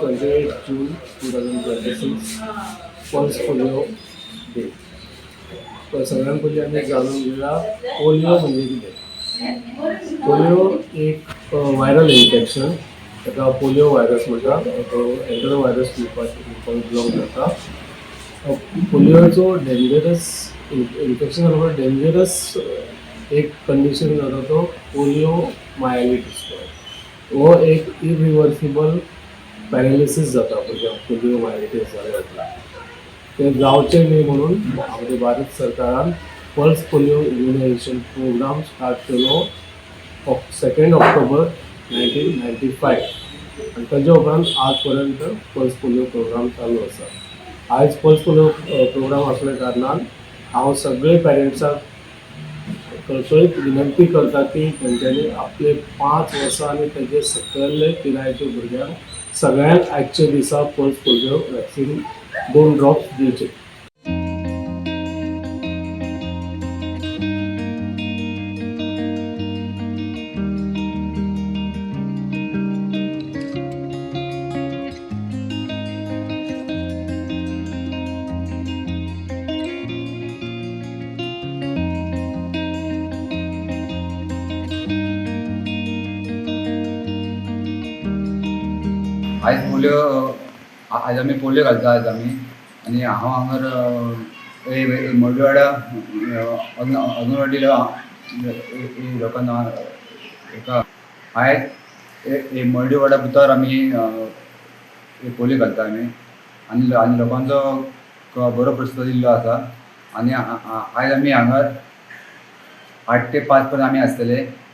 आयज 28 June 2026, Pulse Polio Day. तर सगळ्यात पयलीं आमी जाणून घेवया पोलियो म्हणजे कितें. पोलियो एक व्हायरल इन्फेक्शन. ताका पोलियो व्हायरस म्हणटा. तो एंटेरो व्हायरस ग्रुपाक बिलोंग करता. पोलियोचो डेंजरस इन्फेक्शन बरोबर डेंजरस एक कंडिशन जाता, तो पोलियो मायलिटीस. हो एक इरिवर्सिबल पॅरालिसीस जाता भुरग्यांक पोलियो मायलिटीस जाल्या उपरांत. ते जावचें न्ही म्हणून आमच्या भारत सरकारान Pulse Polio Immunization Program start केलो 2 October 1995 आनी ताजे उपरांत आज पर्यंत पल्स पोलियो प्रोग्राम चालू आसा. आयज पल्स पोलियो प्रोग्राम आसल्या कारणान हांव सगळे पेरंट्साक कळकळीत विनंती करता की तेंच्यांनी आपले 5 वर्सां आनी तेजे सकयल्ले पिरायेच्या भुरग्यांक सगळ्यांक आजच्या दिसा पल्स पोलियो वॅक्सिन दोन ड्रॉप्स दिवचे. आयज पोलियो, आयज आमी पोलियो घालता आयज आमी. आनी हांव हांगर मडलुवाडा अंगणवाडीला लोकांना एका आयज मर्डीवाडा बुथार आमी पोलियो घालता आमी. आनी आनी लोकांचो बरो प्रतिसाद दिल्लो आसा. आनी आयज आमी हांगार 8 ते 5 पर्यंत आमी आसतले.